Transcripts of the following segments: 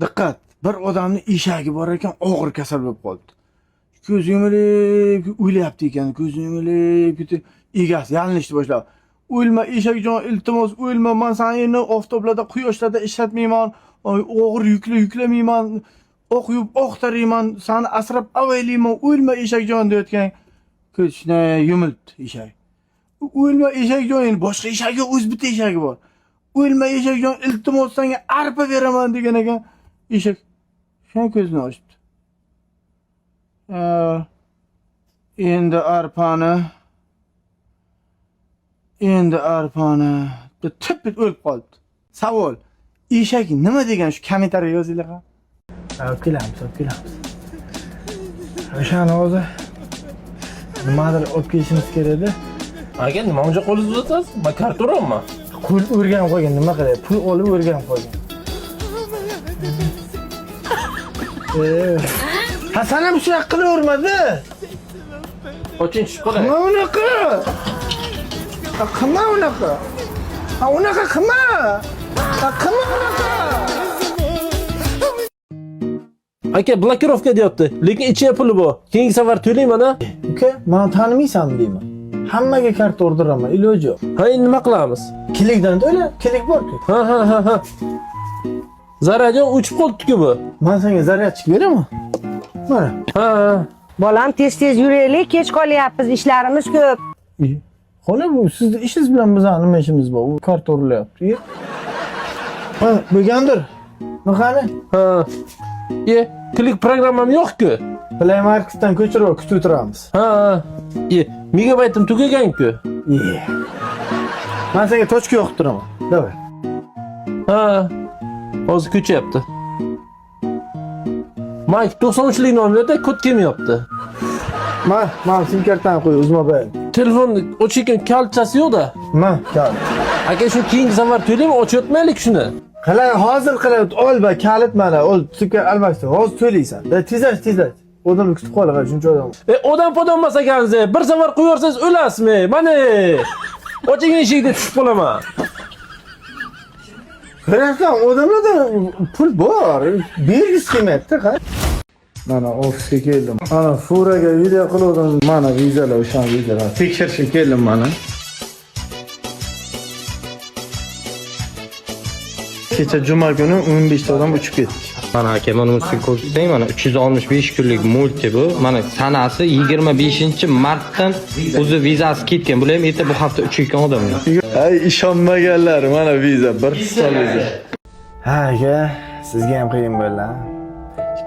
Diqqat, bir odamni eshagi bor ekan, og'ir kasal bo'lib qolibdi. Ko'zi yumilib o'lyapti ekan, ko'zi yumilib ketib, egasi yalinishni boshladi. O'lma eshakjon, iltimos o'lma, man seni endi oftoblarda, quyoshlarda ishlatmayman, og'ir yukli yuklamayman, oq yuvib oq tarayman, seni asrab avaylayman, o'lma eshakjon deyotgan. Ko'z shunday yumilibdi eshak. O'lma eshakjon, endi boshqa eshagi yo'q, o'zi bitta eshagi bor. O'lma eshakjon, iltimos senga arpa beraman degan ekan. Eshak shunday ko'zini ochdi. Endi arpani deb tip etib o'lib qoldi. Savol: eshak nima degan, shu kommentariy yozinglar ha. Olib kelamiz, olib kelamiz. O'shani hozir nimadir olib kelishimiz kerak edi. Aka, nima uncha qo'lingizni uzatasiz? Man karta uraman. Qo'l o'rganib qolgan, nima qilay? Pul olib o'rganib qolgan. Ha, san ham shunaqa qilavermadi. Qoching, tushib qolay. Qilma unaqa. Ha, qilma unaqa. Ha, unaqa qilma. Ha, qilma unaqa. Aka, blokirovka deyapti, lekin ichida puli bor. Keyingi safar to'layman a. Uka, meni tanimaysanmi deyman. Hammaga karta urdiraman, iloji yo'q. Ha, endi nima qilamiz? Kilikdan to'la, kilik bor-ku. Ha, ha, ha, ha. Zaryad yo'q, o'chib qolibdi-ku bu. Men senga zaryadchik beraman. Mana. Ha, ha. Bolam, tez-tez yuraylik, kech qolyapmiz, ishlarimiz ko'p. Xola, bu sizni ishingiz bilan bizani nima ishimiz bor? U karta urilyapti. Ha, bo'lgandir. Qani? Ha. E, klik programmam yo'q-ku. Play Marketdan ko'chirib kutib o'tiramiz. Ha, ha. E, megabaytim tugagan-ku. Men senga tochka yoqib turaman. Давай. Ha. Hozir ko'chyapti. Mike 93lik nomerda kod kelmayapti. Ma, sim kartani qo'y, Uzmobile. Telefon o'chayotgan kalitchasi yo'q-da. Ma, kalit. Aka, shu keyingi safar to'laymi, ochayotmaylik shuni. Qilay, hozir qilay, ol ba, kalit mana, ol, sim karta almashtir. Hozir to'laysan. Da, tezlash, tezlash. Odamni kutib qol, shuncha odam. E, odam podam emas ekansiz. Bir safar qo'yaversangiz o'lasizmi? Mana. Oching eshikni, tushib qolaman. Bilasizmi, odamlarda pul bor, bergisi kelmayapti, ha. Mana ofisga keldim. Mana furaga video qiluvdim. Mana vizalar, o'sha vizalar. Tekshirishga keldim mana. Kecha juma kuni 15 ta odam uchib ketdik. Mana aka, mana buni sizga ko'rsatay, mana 365 kunlik multi bu. Mana sanasi 25-martdan o'zi vizasi ketgan. Bular ham erta bu hafta uchayotgan odamlar. Ay, ishonmaganlar, mana viza, bir stol viza. Ha, aka, sizga ham qiyin bo'ldi.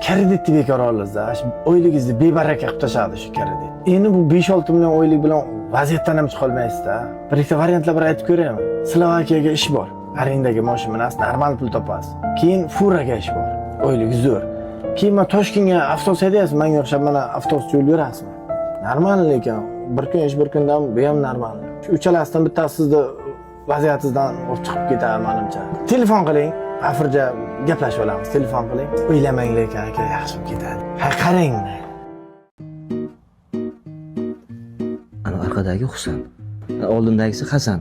Kreditni bekor oldingiz-da, shu oyligingizni bebaraka qilib tashladi shu kredit. Endi bu 5-6 million oylik bilan vaziyatdan ham chiqa olmaysiz-da. Bir ikkita variantlar bir aytib ko'raymi? Slovakiyaga ish bor. Arendaga mashina minasiz, normal pul topasiz. Keyin furaga ish bor. Oylik zo'r. Keyin man Toshkentga avtobus haydaysiz, menga o'xshab mana avtobusda yo'l yurasizmi? Normal lekin bir kun ish, bir kundan bu ham normal. Shu uchalasidan bittasi sizni vaziyatingizdan olib chiqib ketadi menimcha. Telefon qiling, afirja gaplashib olamiz. Telefon qiling. O'ylamang lekin aka, yaxshi bo'lib ketadi. Ha, qarang. Ana orqadagi Husan, oldindagisi Hasan.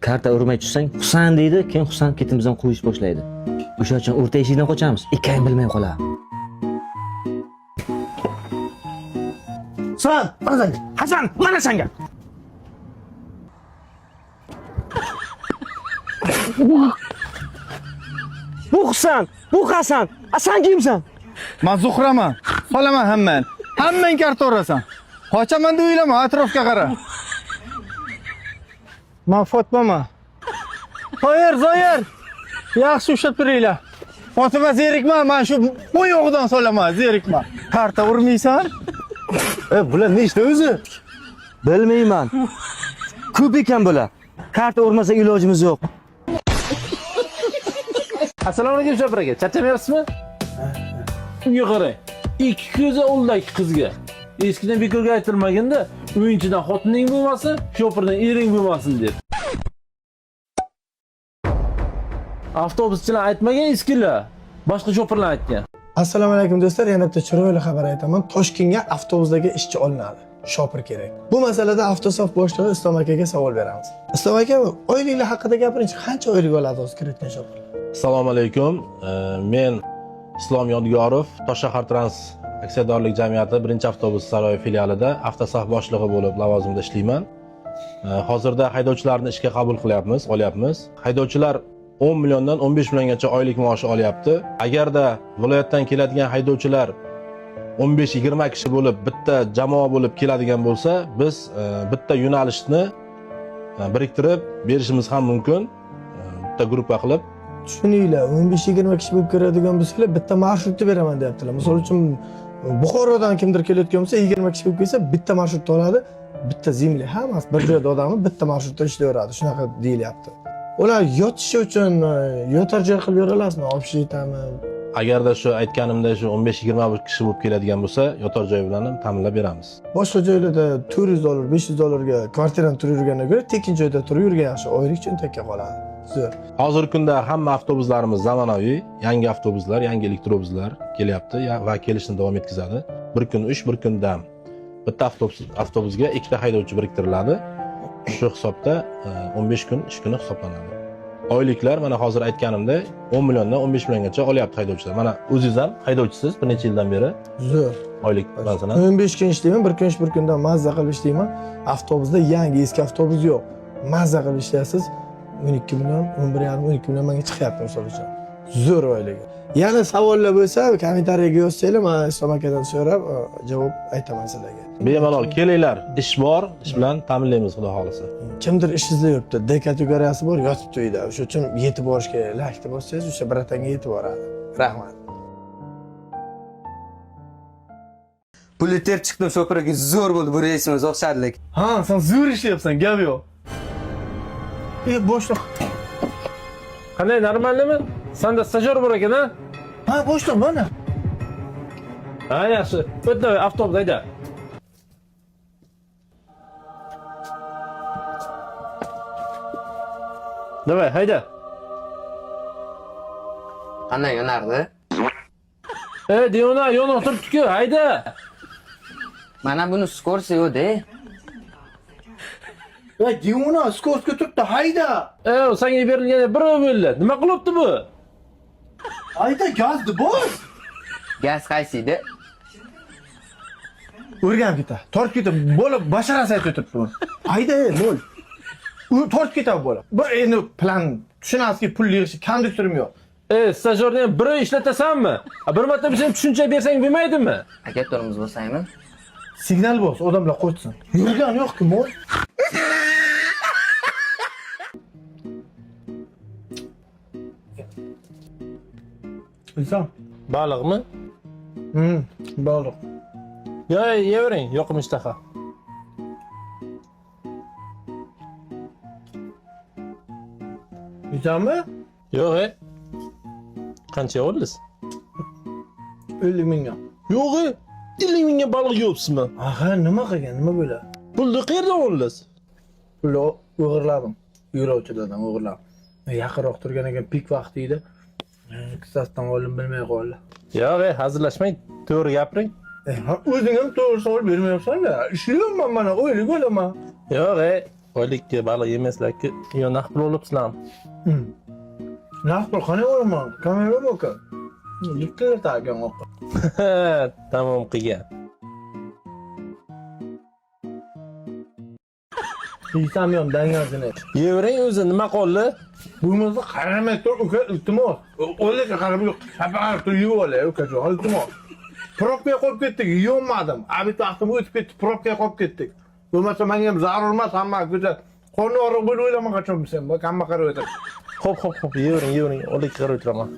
Karta urmay tushsang Husan deydi, keyin Husan ketimizdan quvish boshlaydi. O'sha uchun o'rta eshikdan qochamiz. Ikkayim bilmay qoladi. Hasan, mana senga. Hasan, mana senga. Bu Husan, bu Hasan. A sen kimsan? Men Zuhraman. Solaman hammani. Hammang karta urasan. Qochaman deb o'ylama, atrofga qara. Men Fatmaman. Zoir, Zoir. Yaxshi ushlab turinglar. Fatima zerikma, men shu bo'yog'idan solaman, zerikma. Karta urmaysan? Bular nechta o'zi? Bilmayman. Ko'p ekan bular. Karta urmasa ilojimiz yo'q. Assalomu alaykum shofir aka. Charchamayapsizmi? Unga qarang. Ikki ko'zi oldidagi qizga. Eskidan bekorga aytilmaganda, o'yinchidan xotining bo'lmasin, shofirdan ering bo'lmasin deb. Avtobuschilar aytmagan eskilar, boshqa shofirlar aytgan. Assalomu alaykum do'stlar, yana bitta chiroyli xabar aytaman. Toshkentga avtobusdagi ishchi olinadi. Shopir kerak. Bu masalada Avtosof boshlig'i Islom akaga savol beramiz. Islom aka, oyliklar haqida gapiringchi. Qancha oylik oladi hozir kirayotgan shopirlar? Assalomu alaykum. Men Islom Yodgorov, Toshshahar Trans aksiyadorlik jamiyati birinchi avtobus saroyi filialida avtosaf boshlig'i bo'lib lavozimda ishlayman. Hozirda haydovchilarni ishga qabul qilyapmiz, olyapmiz. Haydovchilar 10 milliondan 15 milliongacha oylik maosh olyapti. Agarda viloyatdan keladigan haydovchilar 15-20 kishi bo'lib bitta jamoa bo'lib keladigan bo'lsa, biz bitta yo'nalishni biriktirib berishimiz ham mumkin. Bitta gruppa qilib. Tushuninglar, 15-20 kishi bo'lib kiradigan bo'lsalar, bitta marshrutni beraman deyaptilar. Misol uchun, Buxorodan kimdir kelayotgan bo'lsa, 20 kishi bo'lib kelsa, bitta marshrutni oladi, bitta земли, hammasi bir joyda odami bitta marshrutda ishlayveradi. Shunaqa deyilyapti. Ular yotishi uchun yotar joy qilib bera olasizmi? Общежитие mi? Agarda shu aytganimda shu 15-20 kishi bo'lib keladigan bo'lsa, yotar joy bilan ham ta'minlab beramiz. Boshqa joylarda 400 dollar, 500 dollarga kvartirani turib yurgandan ko'ra tekin joyda turib yurgan yaxshi. Oylik cho'ntakka qoladi. Zo'r. Hozirgi kunda hamma avtobuslarimiz zamonaviy, yangi avtobuslar, yangi elektrobuslar kelyapti va kelishni davom etkazadi. Bir kun ish, bir kun dam. Bitta avtobusga ikkita haydovchi biriktiriladi. Shu hisobda 15 kun ish kuni hisoblanadi. Oyliklar mana hozir aytganimda 10 milliondan 15 milliongacha olyapti haydovchilar. Mana o'zingiz ham haydovchisiz bir necha yildan beri. Zo'r. Oylik masalan. 15 kun ishlayman, bir kun ish, bir kundan mazza qilib ishlayman. Avtobusda yangi, eski avtobus yo'q. Mazza qilib ishlaysiz. 12 million, 11,5, 12 million menga chiqyapti misol uchun. Zo'r oyligi. Yana savollar bo'lsa, kommentariyaga yozsanglar, men Islom akadan so'rab javob aytaman sizlarga. Bemalol kelinglar. Ish bor, ish bilan ta'minlaymiz, xudo xohlasa. Kimdir ish izlab yuribdi, D kategoriyasi bor, yotibdi uyda. O'sha uchun yetib borish kerak. Lakni bossangiz, o'sha братан ga yetib boradi. Rahmat. Pulni terib chiqdim sho'pirga, zo'r bo'ldi bu reysimiz, o'xshadilik. Ha, sen zo'r ishlayapsan, gap yo'q. E, boshliq. Qanday, нормальный mi? Sanda stajyor bor ekan, ha? Ha, boshliq, mana. Ha, yaxshi. O't, давай, avtobus hayda. Давай, hayda. Qanday yonardi? E, devona, yonib turibdi-ku, hayda. Mana buni скорость yo'q-da. Voy, devona, скорость ga turibdi, hayda. E, senga berilgan bir bo'ldi. Nima qilibdi bu? Hayda, gazni bos. Gaz qaysi edi? O'rganib ketadi. Tortib ketadi. Bola basharasi aytib o'tiribdi buni. Hayda, bo'l. U tortib ketadi bola. Bir endi plan tushunasizki, pul yig'ishi konduktorim yo'q. E, stajyorni ham bir oy ishlatasanmi? A, bir marta biz ham tushuncha bersang bo'lmaydimi? Aka, tormoz bosaymi? Signal bos, odamlar qochsin. Yurgan yo'q-ku, mol. Inson. Baliqmi? Baliq. Yo, yeyvering, yoqim ishtaha. Yeysanmi? Yo'q, e. Qancha oldingiz? 50 mingga. Yo'q, e. 50 mingga baliq yeyapsizmi? Aha, nima qilgan, nima bo'ladi? Pulni qayerdan oldingiz? Pulni o'g'irladim. Yo'lovchilardan o'g'irladim. Yaqinroq turgan ekan, pik vaqti edi. Kissasidan oldim, bilmay qoldi. Yo'q, e, hazillashmang, to'g'ri gapiring. E, ha, o'zing ham to'g'ri savol bermayapsan-da. Ishlayapman mana, oylik olaman. Yo'q, e, oylikka baliq yemaslar-ku. Yo, naqd pul olibsizlarmi? Naqd pul qanday olaman? Kamera aka. Bittalar ekan oqa. Tamom qilgan. Yeysam ham dangasini. Yeyvering o'zi, nima qoldi? Bo'lmasa qaramay tur, uka, iltimos. O'liga qarab yo'q, xafa tur, yeb olay, ukajon, iltimos. Probkaga qolib ketdik, yeyolmadim. Обед vaqtim o'tib ketdi, probkaga qolib ketdik. Bo'lmasa menga ham zarur emas, hamma ko'cha. Qorni og'riq bo'lib o'ylaman qachon sen, bak hamma qarab o'tirib. Xo'p, xo'p, xo'p, yeyvering, yeyvering, o'likka qarab o'tiraman.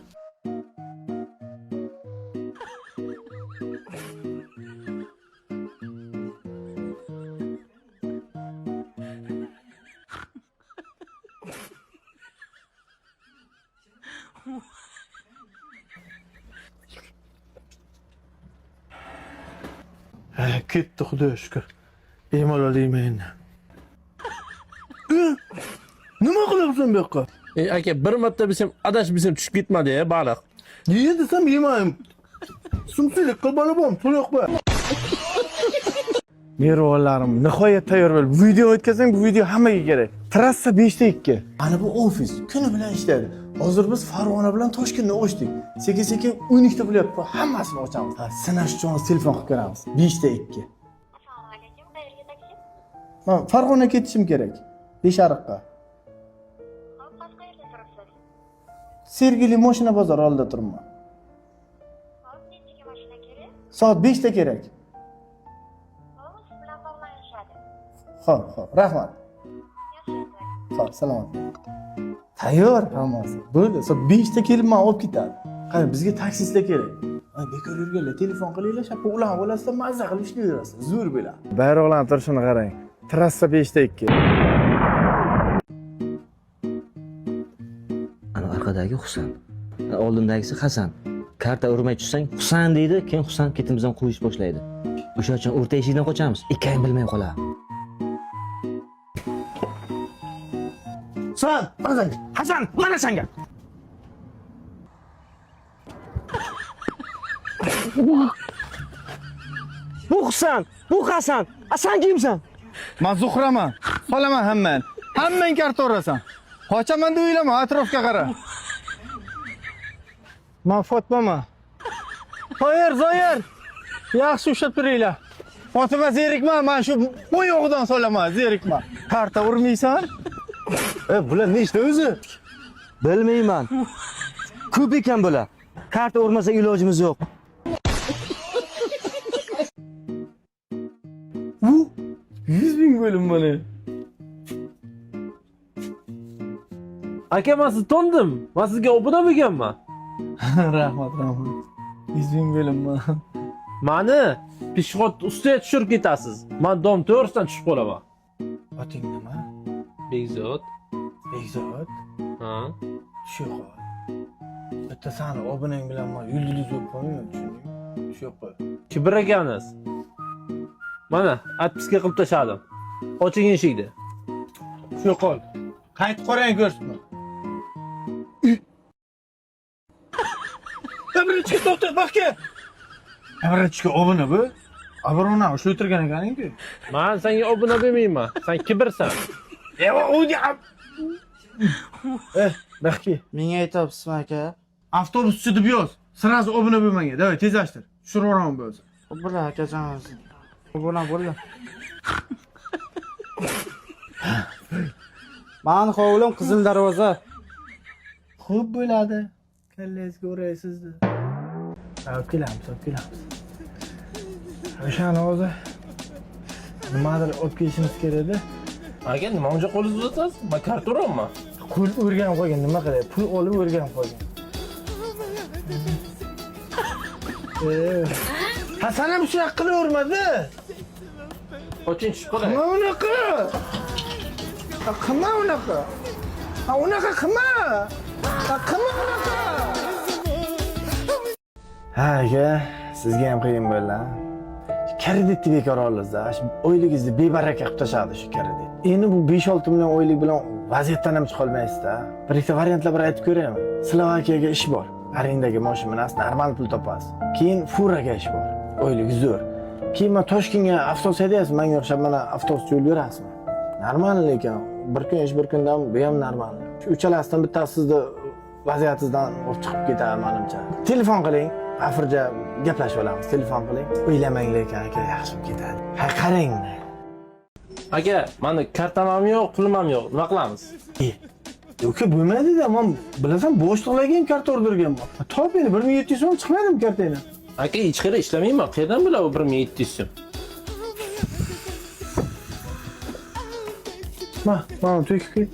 Ha, ketdi, xudoga shukr. Bemalol yeyman endi. Nima qilyapsan bu yoqqa? E, aka, bir marta bilsam, adashib bilsam tushib ketmadi, e, baliq. Ye desam yemayim. Sumsilik qilib olib, pul yo'q bu. Mehribonlarim, nihoyat tayyor bo'ldi. Bu video o'tkazsang, bu video hammaga kerak. Trassa 5 ta 2. Mana bu ofis kuni bilan ishlaydi. Hozir biz Farg'ona bilan Toshkentni ochdik. Sekin-sekin 12 ta bo'lyapti. Hammasini ochamiz. Ha, sinash uchun telefon qilib ko'ramiz. 5 ta 2. Assalomu alaykum, qayerga taksi? Man Farg'ona ketishim kerak. Beshariqqa. Hop, hozir qayerda turibsiz? Sergeli mashina bozori oldida turibman. Hop, nechiga mashina kerak? Soat 5 ta kerak. Hop, siz bilan bog'lanishadi. Xo'p, xo'p, rahmat. Yaxshi o'tir. Xo'p, salomat. Tayyor hammasi. Bo'ldi. Soat 5 ta kelib man olib ketadi. Qani bizga taksistlar kerak. Ha, bekor yurganlar telefon qilinglar, shappa ularni olasizlar, mazza qilib ishlayverasizlar. Zo'r bo'ladi. Bayroqlarni turishini qarang. Trassa 5 ta 2. Ana orqadagi Husan. Oldindagisi Hasan. Karta urmay tushsang Husan deydi, keyin Husan ketimizdan quvish boshlaydi. O'sha uchun o'rta eshikdan qochamiz. Ikkayim bilmay qoladi. Husan, mana senga. Hasan, mana senga. Bu Husan, bu Hasan. A sen kimsan? Man Zuhraman. Solaman hammani. Hammang karta urasan. Qochaman deb o'ylama, atrofga qara. Man Fatmaman. Zoir, Zoir. Yaxshi ushlab turinglar. Fatima zerikma, man shu bo'yog'idan solaman, zerikma. Karta urmaysan? E, bular nechta o'zi? Bilmayman. Ko'p ekan bular. Karta urmasa ilojimiz yo'q. Bu 100 ming bo'lim mana. Aka, men sizni tanıdım. Men sizga obuna bo'lganman. Rahmat, rahmat. 100 ming bo'lim. Mani peshxod ustiga tushirib ketasiz. Men dom to'g'risidan tushib qolaman. Oting nima? Bekzod. Bekzod. Ha? Tusha qol. Bitta sani obunang bilan man yulduz bo'lib qolmayman, tushundingmi? Tusha qol. Kibr ekansiz. Mana, отписка qilib tashladim. Oching eshikni. Tusha qol. Qaytib qarang ko'rsatma. Birinchiga to'xta, baxka. Birinchiga obuna bu. Obuna ushlab o'tirgan ekaning-ku. Men senga obuna bo'lmayman. Sen kibrsan. Eh, baxki. Menga aytyapsizmi aka? Avtobuschi deb yoz. Сразу obuna bo'lmanga. Давай, tezlashtir. Tushirib yuboraman bo'lsa. Bo'ldi akajon o'zi. Obuna bo'ldi. Mani hovlim Qizil Darvoza. Xo'p bo'ladi. Kallangizga uraysiz-da. Olib kelamiz, olib kelamiz. O'shani hozir nimadir olib kelishimiz kerak edi. Aka, nima uncha qo'lingizni uzatasiz? Men karta uraman. Qo'l o'rganib qolgan, nima qilay? Pul olib o'rganib qolgan. Hasan ham shunaqa qilavermadi. Oching, tushib qolay. Qilma unaqa. Ha, qilma unaqa. Ha, unaqa qilma. Ha, qilma unaqa. Ha, aka, sizga ham qiyin bo'ldi. Kreditni bekor oldingiz-da, shu oyligingizni bebaraka qilib tashladi shu kredit. Endi bu 5-6 million oylik bilan vaziyatdan ham chiqolmaysiz-da. Bir ikkita variantlar bir aytib ko'raymi? Slovakiyaga ish bor. Arendaga mashina minasiz, normal pul topasiz. Keyin furaga ish bor. Oyligi zo'r. Keyin man Toshkentga avtobus haydayapsiz, menga o'xshab mana avtobusda yo'l yurasizmi? Normal lekin bir kun ish, bir kundan bu ham normal. Shu uchalasidan bittasi sizni vaziyatingizdan olib chiqib ketadi menimcha. Telefon qiling, afirja gaplashib olamiz. Telefon qiling. O'ylamang lekin aka, yaxshi bo'lib ketadi. Ha, qarang. Aka, mani kartam ham yo'q, pulim ham yo'q. Nima qilamiz? Yo'q, bo'lmaydi-da. Men bilasan, boshliqlarga ham karta urdirganman. Top endi 1700 so'm chiqmadimi kartangdan? Aka, hech qayerda ishlamayman. Qayerdan biladi u 1700 so'm? Ma, mana to'kib qo'y.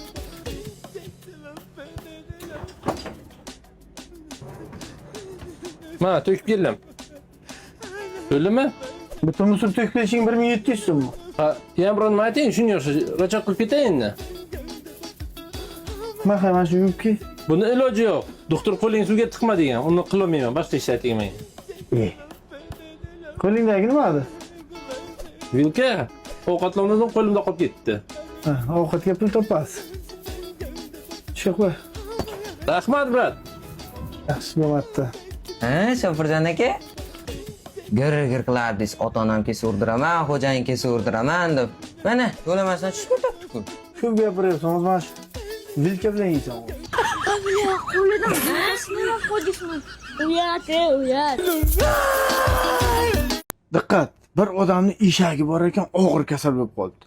Mana to'kib keldim. Bo'ldimi? Bitta musor to'kib kelishing 1700 so'mmi? Ha, yana biron nima ayting, shunga o'xshash rachok qilib ketay endi. Ma, mana shu yuvib kel. Buni iloji yo'q. Doktor qo'ling suvga tiqma degan. Uni qilolmayman. Boshqa ish ayting menga. E. Qo'lingdagi nima edi? Vilka ovqatlanmadan qo'limda qolib ketdi. Ha, ovqatga pul topasiz. Tusha qo'y. Rahmat, брат. Yaxshi bo'lmabdi. Ha, Shofirjon aka? Gir gir qilardingiz, ota-onam kelsa urdiraman, xo'jayin kelsa urdiraman deb. Mana, yo'lamasdan tushib ketyapti-ku. Ko'p gapiryapsan, o'zi mana shu vilka bilan yeysan. Qo'lidan nima qo'ydingizmi? Uyat, ey, uyat. Diqqat! Bir odamni eshagi bor ekan, og'ir kasal bo'lib qolibdi.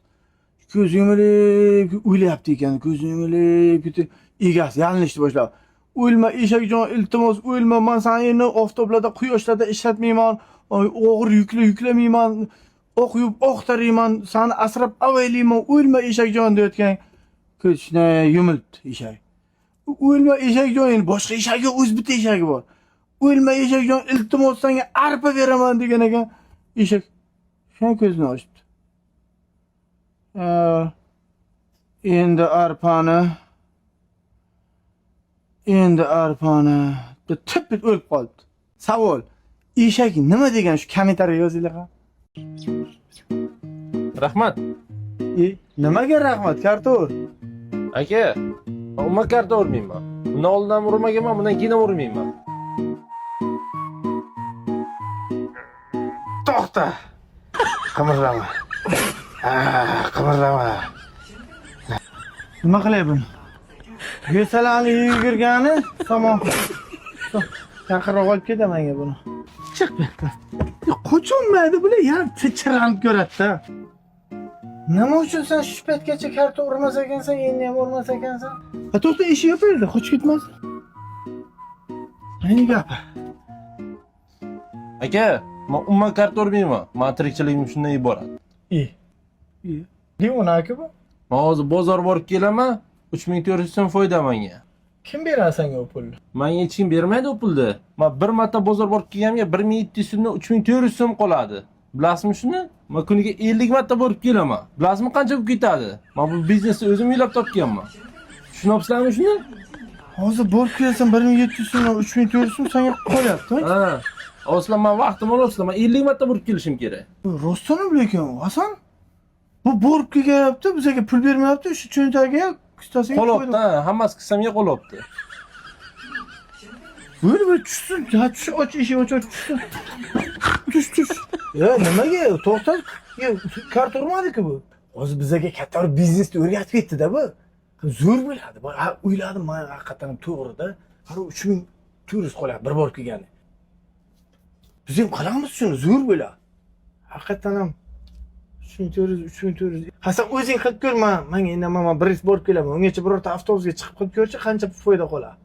Ko'zi yumilib o'lyapti ekan, ko'zi yumilib ketib, egasi yalinishni boshladi. O'lma eshakjon, iltimos o'lma, man seni endi oftoblarda, quyoshlarda ishlatmayman, og'ir yukli yuklamayman, oq yuvib oq tarayman, seni asrab avaylayman, o'lma eshakjon deyotgan. Ko'zini yumilibdi eshak. O'lma eshakjon, endi boshqa eshagi yo'q, o'zi bitta eshagi bor. O'lma eshakjon, iltimos senga arpa beraman degan ekan. Eshak shuni ko'zini ochdi. Endi arpani deb tip etib o'lib qoldi. Savol: eshak nima degan, shu kommentariy yozinglar. Ha. Rahmat. Nimaga rahmat, karto'r? Aka, men umuman karta urmayman. Bundan oldin ham urmaganman, bundan keyin ham urmayman. To'xta. Qimirlama. Qimirlama. Nima qilay buni? Go'salani yugurgani somon. Yaqinroq olib ket menga buni. Chiq bu yoqdan. Qocholmaydi bular, yana tichiranib ko'radi-da. Nima uchun sen shu paytgacha karta urmas ekansan, endi ham urmas ekansan? Ha, to'xta, eshik yopildi, qochib ketmas. Nima gapi? Aka, men umuman karta urmayman. Men tirikchiligim shundan iborat. Devona aka bu. Men hozir bozor borib kelaman, 3400 so'm foyda menga. Kim beradi senga u pulni? Menga hech kim bermaydi u pulni. Men bir marta bozor borib kelganimga 1700 so'mdan 3400 so'm qoladi. Bilasizmi shuni? Men kuniga 50 marta borib kelaman. Bilasizmi qancha bo'lib ketadi? Men bu biznesni o'zim o'ylab topganman. Tushunyapsizlarmi shuni? Hozir borib kelsam 1700 so'mdan 3400 so'm senga qolyapti. Ha. Hozir men vaqtim olyapsizlar. Men 50 marta borib kelishim kerak. Rostdan lekin Hasan bu borib kelyapti, bizga pul bermayapti, shu cho'ntagiga kissasiga Qolyapti, ha, hammasi kissamga qolyapti. Böyle böyle tushsin, ha tush, och eshik och, och tushsin. Tush, tush. Ya nimaga? To'xta, ya karta urmadi-ku bu. Hozir bizga katta bir biznesni o'rgatib ketdi-da bu. Zo'r bo'ladi. Ha, o'yladim men haqiqatan ham to'g'ri-da. Har 3400 qolyapti bir borib kelgani. Biz ham qilamiz shuni, zo'r bo'ladi. Haqiqatan ham 3400, 3400. Hasan o'zing qilib ko'r, menga endi men bir borib kelaman. Ungacha birorta avtobusga chiqib qilib ko'rchi, qancha foyda qoladi.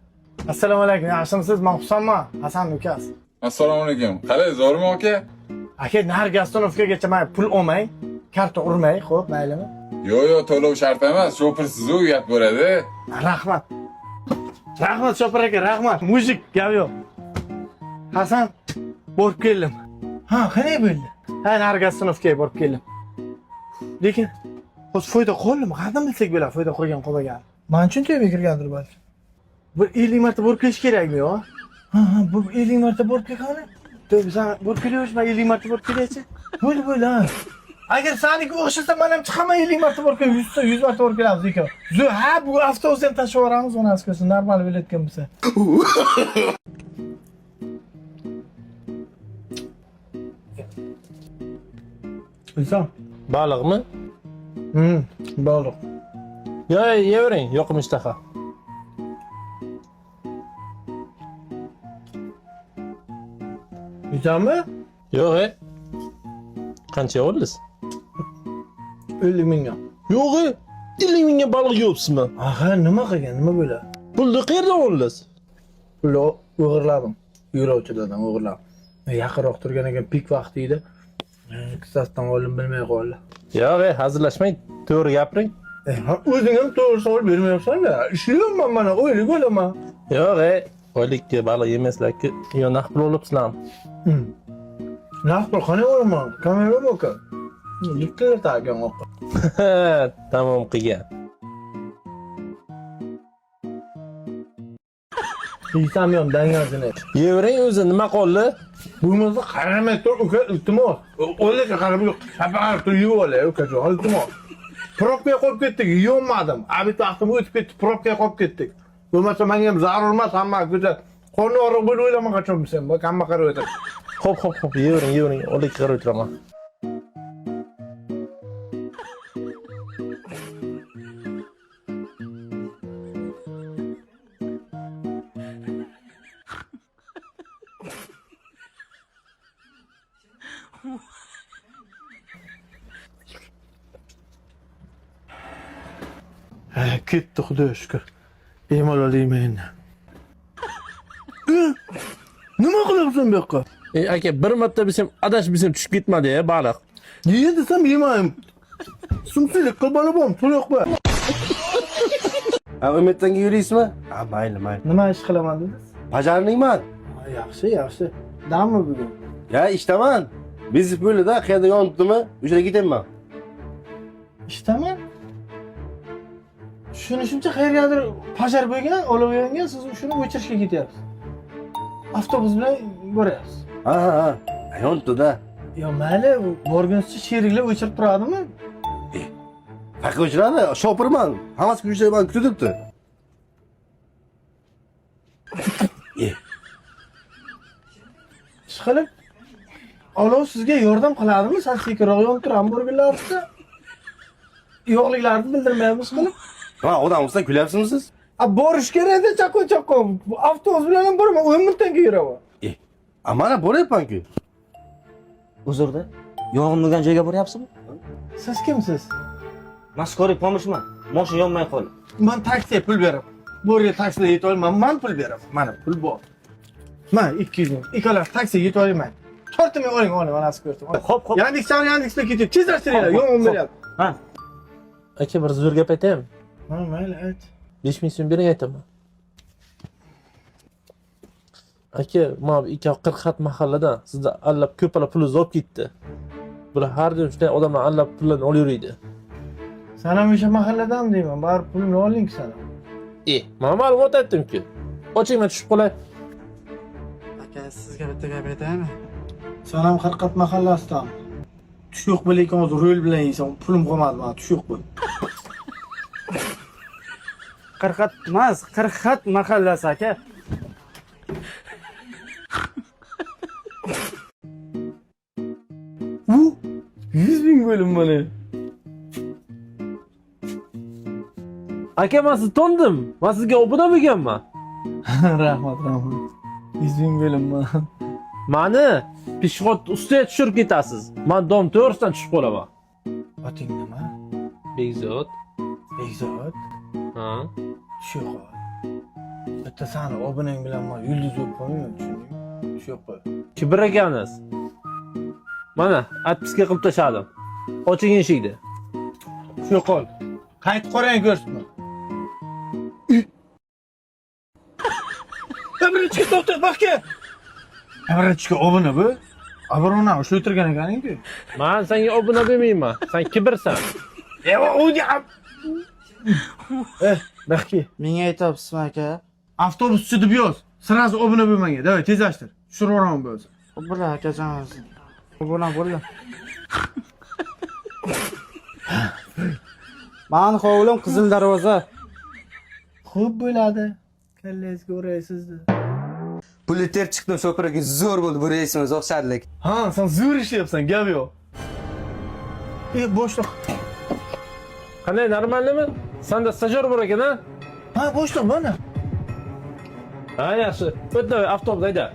Assalomu alaykum, yaxshimisiz? Men Husanman, Hasan ukasi. Assalomu alaykum. Qalay, zo'rmi aka? Aka, narigi ostanovkagacha men pul olmay, karta urmay, xo'p, maylimi? Yo'q, yo'q, to'lov shart emas. Shopirsiz uyat bo'ladi. Rahmat. Rahmat shopir aka, rahmat. Mujik, gap yo'q. Hasan, borib keldim. Ha, qanday bo'ldi? Ha, narigi ostanovkaga borib keldim. Lekin hozir foyda qoldimi? Qanday bilsak bo'ladi foyda qolgan qolmagan. Men cho'ntagimga kirgandir balki. Bir 50 marta borib kelish kerakmi yo? Ha, ha, bu 50 marta borib kelgani. To'g'ri, sen borib kelaversh, men 50 marta borib kelaychi. Bo'ldi, bo'ldi, ha. Agar seniki o'xshasa, men ham chiqaman 50 marta borib kelib, 100 100 marta borib kelamiz ikov. Zo'r, ha, bu avtobusni ham tashlab yuboramiz, onasi ko'rsin, normal bo'layotgan bo'lsa. Bilsam. Baliqmi? Baliq. Yo, yeyvering, yo'qmi ishtaha. Yeysanmi? Yo'q, e. Qancha oldingiz? 50 mingga. Yo'q, e. 50 mingga baliq yeyapsizmi? Aha, nima qilgan, nima bo'ladi? Pulni qayerdan oldingiz? Pulni o'g'irladim. Yo'lovchilardan o'g'irladim. Yaqinroq turgan ekan, pik vaqti edi. Kissasidan oldim, bilmay qoldi. Yo'q, e, hazillashmang, to'g'ri gapiring. O'zing ham to'g'ri savol bermayapsan-da. Ishlayapman mana, oylik olaman. Yo'q, e, oylikka baliq yemaslar-ku. Yo, naqd pul olibsizlarmi? Naqd pul qanday olaman? Kamera bor-ku. Bitta ekan oqqa. Tamom qilgan. Yeysam ham dangasini. Yeyvering o'zi, nima qoldi? Bo'lmasa qaramay tur, uka, iltimos. O'liga qarab yo'q, chapaqarib tur, yeb olay, ukajon, iltimos. Probkaga qolib ketdik, yeyolmadim. Abit vaqtim o'tib ketdi, probkaga qolib ketdik. Bo'lmasa menga ham zarur emas, hamma ko'cha qorni og'riq bo'lib o'ylaman qachon sen, bak hamma qarab o'tirib. Xo'p, xo'p, xo'p, yeyvering, yeyvering, o'likka qarab o'tiraman. Ha, ketdi, xudoga shukur. Bemalol yeyman endi. Nima qilyapsan bu yoqqa? Ey aka, bir marta bilsam, adashib bilsam tushib ketmadi ya baliq. Ye desam yemayim. Sumsilik qilib olib pul yo'q bu. Ha, Umidtanga yuraysizmi? Ha, mayli, mayli. Nima ish qilaman dedingiz? Bajarningman. Ha, yaxshi, yaxshi. Dammi bugun? Ya ishdaman. Biznes bo'ldi-da, qayerda yonibdimi? O'sha yerga ketaman. Ishdaman. Tushunishimcha qayergadir pajar bo'lgan, olov yongan, siz shuni o'chirishga ketyapsiz. Avtobus bilan boryapsiz. Ha, ha, ha. Yonibdi-da. Yo, mayli, borgunizcha sheriklar o'chirib turadimi? Faqat o'chiradi, shopirman. Hammasi o'sha mani kutib turibdi. Ishqilib olov sizga yordam qiladimi? Sal sekinroq yonib turadi borgunlaringizda. Yo'qliklarini bildirmaymiz qilib. Ha, odam bo'lsa kulyapsizmi siz? A borish kerak-da, chaqon chaqon. Avtobus bilan ham borma, 10 minutdan keyin yuraman. A, mana boryapman-ku. Uzrda. Yong'in bo'lgan joyga boryapsizmi? Siz kimsiz? Man скорый помощь man. Mashina yonmay qoldi. Man taksiga pul beraman. Bo'riga taksida yeta olmayman, man pul beraman. Mana pul bor. Man 200 ming. Ikkalasi taksiga yeta olmayman. 4 ming oling, oling, manasi ko'rdim. Xo'p, xo'p. Yandex Yandexda ketib, tezlashtiringlar, yong'in beryapti. Ha. Aka, bir zo'r gap aytaymi? Ha, mayli, ayt. 5000 so'm bering, aytaman. Aka, mana bu ikki 40 xat mahalladan sizni allab ko'pala pulingizni olib ketdi. Bular har doim shunday odamlar allab pullarni olib yuriydi. San ham o'sha mahalladan deyman, baribir pulni oling san ham. E, man ma'lumot aytdim-ku. Oching, man tushib qolay. Aka, sizga bitta gap aytaymi? San ham Qirqat mahallasidan. Tush yo'q bo'l ekan, hozir rul bilan yeysan, pulim qolmadi mana, tush yo'q bo'l. Qirqat emas, Qirqat mahallasi aka. U 100 ming bo'lim mana. Aka, man sizni tondim. Man sizga obuna bo'lganman. Rahmat, rahmat. 100 ming bo'lim mana. Mani пешеход ustiga tushirib ketasiz. Man dom to'g'risidan tushib qolaman. Oting nima? Bekzod. Bekzod. Ha. Tush yo'q. Bitta sani obunang bilan man yulduz bo'lib qolmayman, tushundingmi? Tush yo'q qo'y. Kibr ekansiz. Mana, отписка qilib tashladim. Oching eshikni. Tush yo'q qol. Qaytib qarang ko'rsatma. Birinchiga to'xta, baxka. Birinchiga obuna bu. Obuna shu o'tirgan ekaning-ku. Man senga obuna bo'lmayman. Sen kibrsan. E, u Eh, baxki. Menga aytyapsizmi aka? Avtobuschi deb yoz. Сразу obuna bo'lmanga. Давай, tezlashtir. Tushirib yuboraman bo'lsa. Bo'ldi akajon o'zi. Obuna bo'ldi. Mani hovlim Qizil Darvoza. Xo'p bo'ladi. Kallangizga uraysiz. Pulni terib chiqdim shopirga, zo'r bo'ldi bu reysimiz, o'xshadilik. Ha, sen zo'r ishlayapsan, gap yo'q. E, boshliq. Qanday, normalmi? Sanda stajyor bor ekan, ha? Ha, boshliq mana. Ha, yaxshi. O't, давай, avtobus hayda.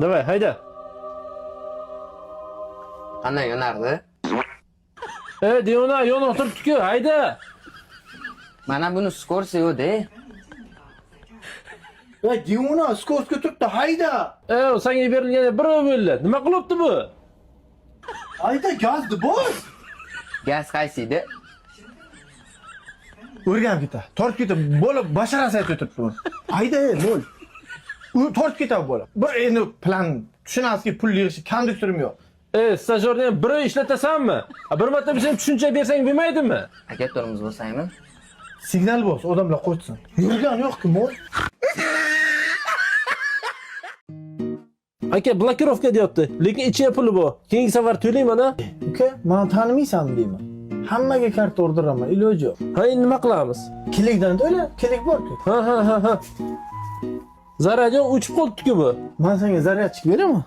Давай, hayda. Qanday yonardi? E, devona, yonib turibdi-ku, hayda. Mana buni скорость yo'q-da. Voy, devona, скорость ga turibdi, hayda. E, senga berilgan bir bo'ldi. Nima qilibdi bu? Hayda, gazni bos. Gaz qaysi edi? O'rganib ketadi. Tortib ketadi. Bola basharasi aytib o'tiribdi buni. Hayda, bo'l. U tortib ketadi bola. Bir endi plan tushunasizki, pul yig'ish konduktorim yo'q. E, stajyorni ham bir oy ishlatasanmi? A, bir marta bizga tushuncha bersang bo'lmaydimi? Aka, tormoz bosaymi? Signal bos, odamlar qochsin. Yurgan yo'q-ku, mol. Aka, blokirovka deyapti, lekin ichiga puli bor. Keyingi safar to'layman, a? Uka, meni tanimaysanmi deyman. Hammaga karta urdiraman, iloji yo'q. Ha, endi nima qilamiz? Kilikdan to'la, kilik bor-ku. Ha. Zaryad yo'q, o'chib qolibdi-ku bu. Men senga zaryadchik beraman.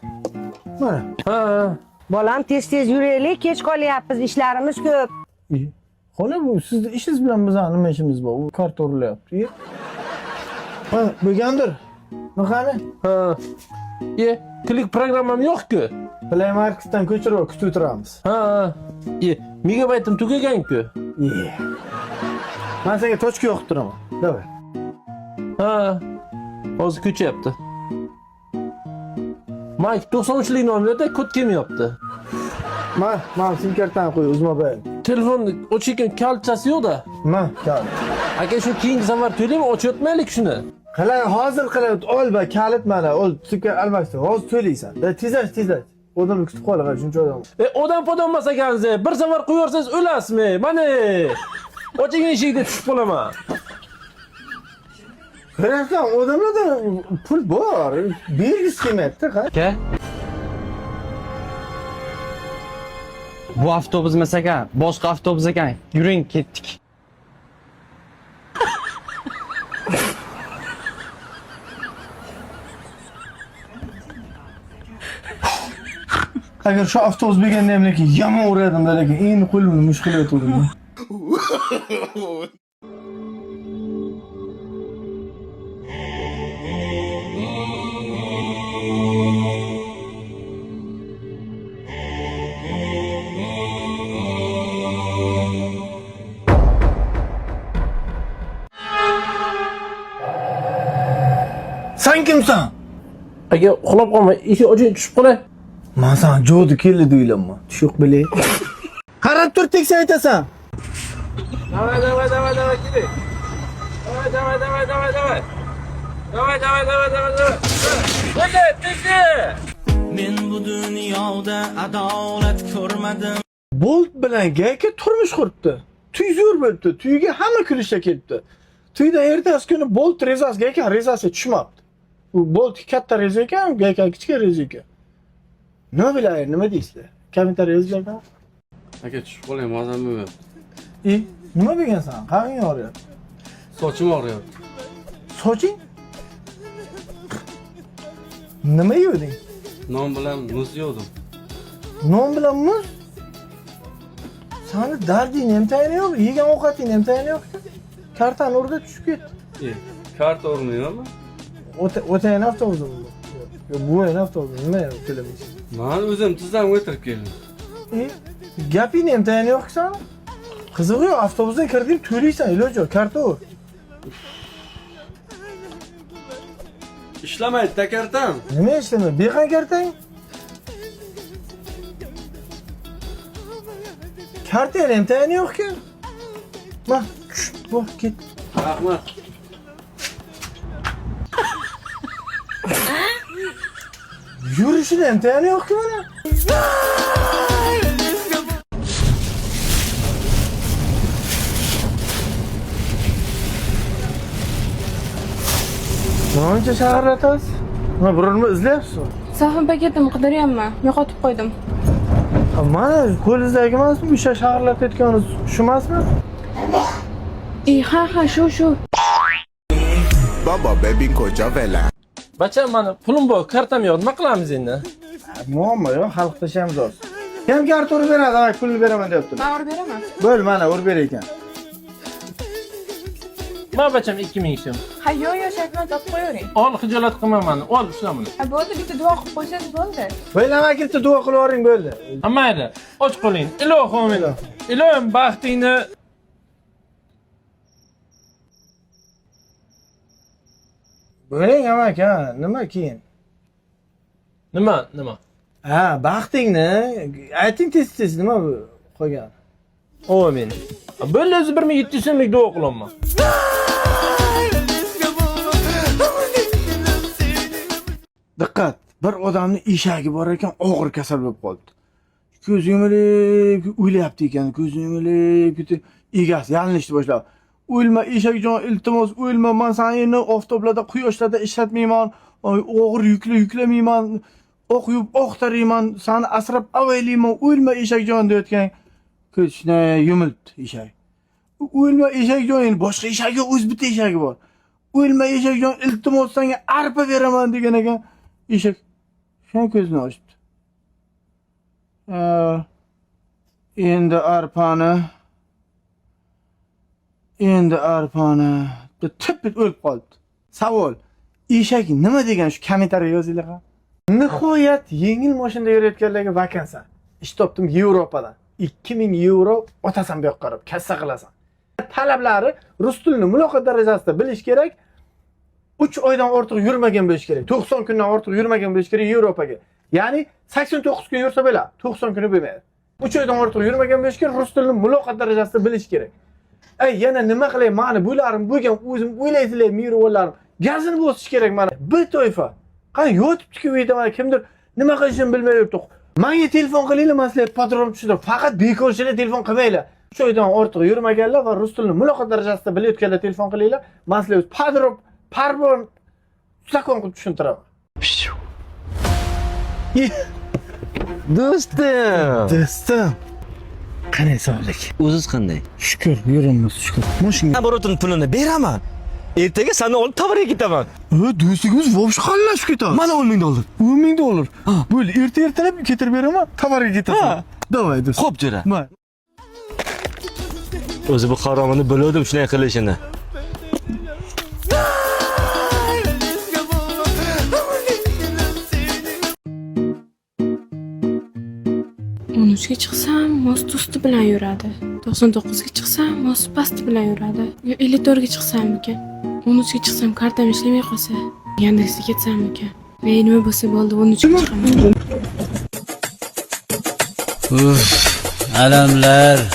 Mana. Ha. Bolam, tez tez yuraylik, kech qolyapmiz, ishlarimiz ko'p. Xola, bu sizni ishingiz bilan bizani nima ishimiz bor? U karta urilyapti. Ha, bo'lgandir. Qani? Ha. E, klik programmam yo'q-ku. Play Marketdan ko'chirib ol, kutib o'tiramiz. Ha. E, megabaytim tugagan-ku. E. Men senga tochka yoqib turaman. Давай. Ha. Hozir ko'chyapti. Mike 93lik nomerda kod kelmayapti. Ma, ma sim kartani qo'y, Uzmobile. Telefon o'chayotgan kalitchasi yo'q-da. Ma, kal. Aka, shu keyingi safar to'laymi, ochyotmaylik shuni. Qilay, hozir qilay, ol ba, kalit mana, ol, sim karta almashtir. Hozir to'laysan. Da, tezlash, tezlash. Odamni kutib qol, shuncha odam. E, odam podam emas ekansiz. Bir safar qo'yaversangiz o'lasizmi? Mana. Oching eshikni tushib qolaman. Bilasizmi, odamlarda pul bor, bergisi kelmayapti, ha? Aka. Bu avtobus emas ekan, boshqa avtobus ekan. Yuring, ketdik. Agar shu avtobus bo'lganda ham lekin yomon urardim, lekin endi qo'limni mush qilayotgandim. Sen kimsan? Aka, uxlab qolma, eshik oching, tushib qolay. Man sana jodu keldi deylaman. Tushuq bilay. Qarab tur, teksa aytasan. Давай, давай, давай, давай, keling. Давай, давай, давай, давай, давай. Давай, давай, давай, давай, давай. Bo'ldi, tegdi. Men bu dunyoda adolat ko'rmadim. Bolt bilan Gayka turmush quribdi. Tuy zo'r bo'libdi. Tuyga hamma kulishga kelibdi. Tuyda ertasi kuni Bolt rezasi Gayka rezasi tushmabdi. U Bolt katta reza ekan, Gayka kichkina reza ekan. Nima bilaylik, nima deysizlar? Kommentariy yozinglar. Aka, tushib qolay, mazam bo'lmayapti. E, nima bo'lgansan? Qag'ing og'riyapti. Sochim og'riyapti. Soching? Nima yeding? Non bilan muz yedim. Non bilan muz? Sani darding ham tayini yo'q, yegan ovqating ham tayini yo'q. Kartani urda tushib ketdi. E, karta urmayapman. O'tayin avtobusmi bu? Yo'q, bu avtobus nima to'lamaysan? Man o'zim tizdan o'tirib keldim. E, gapingni ham tayini yo'q sani. Qizig'i yo'q, avtobusdan kirding, to'laysan, iloji yo'q, karta ur. Ishlamaydi da kartam. Nima ishlamaydi? Beqan kartang? Kartang ham tayini yo'q-ku. Ma, tush, bu ket. Rahmat. Yurishini ham tayini yo'q-ku mana. Nima uncha shag'irlatasiz? Nima, biror nima izlayapsizmi? Sahim paketimni qidiryapman, yo'qotib qo'ydim. Mana qo'lingizdagi emasmi? O'sha shag'irlatayotganingiz shu emasmi? E, ha, ha, shu, shu. Baba bebin ko'cha vela. Bacham, mani pulim bor, kartam yo'q. Nima qilamiz endi? Muammo yo'q, xalq tashlaymiz hozir. Kim karta urib beradi? Давай, pulni beraman deyapti. Men urib beraman. Bo'l, mana urib ber ekan. Ma bacham 2000 so'm. Ha, yo'q, yo'q, shartman topib qo'yavering. Ol, xijolat qilma mani. Ol, ushla buni. Ha, bo'ldi, bitta duo qilib qo'ysangiz bo'ldi. Bo'ldi, amaki bitta duo qilib yuboring, bo'ldi. Ha, mayli. Och qo'ling. Ilohim, ilohim baxtingni Bo'ling amaki, ha, nima keyin? Nima, nima? Ha, baxtingni ayting tez-tez, nima bu qolgan? Amin. Bo'ldi, o'zi 1700 so'mlik duo qilaman. Diqqat, bir odamning eshagi bor ekan, og'ir kasal bo'lib qoldi. Ko'zi yumilib o'lyapti ekan, ko'zi yumilib ketib, egasi yalinishni boshladi. O'lma eshakjon, iltimos o'lma, man seni endi oftoblarda, quyoshlarda ishlatmayman, og'ir yukli yuklamayman, oq yuvib oq tarayman, seni asrab avaylayman, o'lma eshakjon deyotgan. Ko'zini yumilibdi eshak. O'lma eshakjon, endi boshqa eshagi yo'q, o'z bitta eshagi bor. O'lma eshakjon, iltimos senga arpa beraman degan ekan. Eshak shuni ko'zini ochdi. Endi arpani, endi arpani deb tip etib o'lib qoldi. Savol. Eshak nima degan, shu kommentariy yozinglar. Ha. Nihoyat yengil mashinada yurayotganlarga vakansiya. Ish topdim Yevropadan. 2000 yevro otasan bu yoqqa qarab, kassa qilasan. Talablari: rus tilini muloqot darajasida bilish kerak. 3 oydan ortiq yurmagan bo'lish kerak. 90 kundan ortiq yurmagan bo'lish kerak Yevropaga. Ya'ni 89 kun yursa bo'ladi, 90 kuni bo'lmaydi. 3 oydan ortiq yurmagan bo'lish kerak, rus tilini muloqot darajasida bilish kerak. Ey, yana nima qilay, mani bo'larim bo'lgan, o'zim o'ylaysizlar, mehribonlarim. Gazini bosish kerak mana. Bir toifa. Qani yotibdi-ku uyda, mana kimdir nima qilishini bilmay yuribdi. Menga telefon qilinglar, man sizlarga подробно tushuntiraman. Faqat bekorchilar telefon qilmanglar. 3 oydan ortiq yurmaganlar va rus tilini muloqot darajasida bilayotganlar telefon qilinglar. Man sizlarga подробно parbon закон qilib tushuntiraman. Do'stim. Do'stim. Qanday sog'lik? O'ziz qanday? Shukur, yuribmiz, shukur. Mashina. Оборот ini pulini beraman. Ertaga seni olib tovarga ketaman. Do'stligimiz вообще qanlashib ketadi. Mana 10 ming dollar. 10 ming dollar. Bo'ldi, erta ertalab ketirib beraman, tovarga ketasan. Давай, do'st. Xo'p, jo'ra. Mayli. O'zi bu haromini biluvdim shunday qilishini. 13ga chiqsam, most usti bilan yuradi. 99ga chiqsam, most pasti bilan yuradi. Yo 54ga chiqsammikan? 13ga chiqsam kartam ishlamay qolsa, Yandexga ketsammikan? Ey, nima bo'lsa bo'ldi, 13ga chiqaman. Uf, alamlar.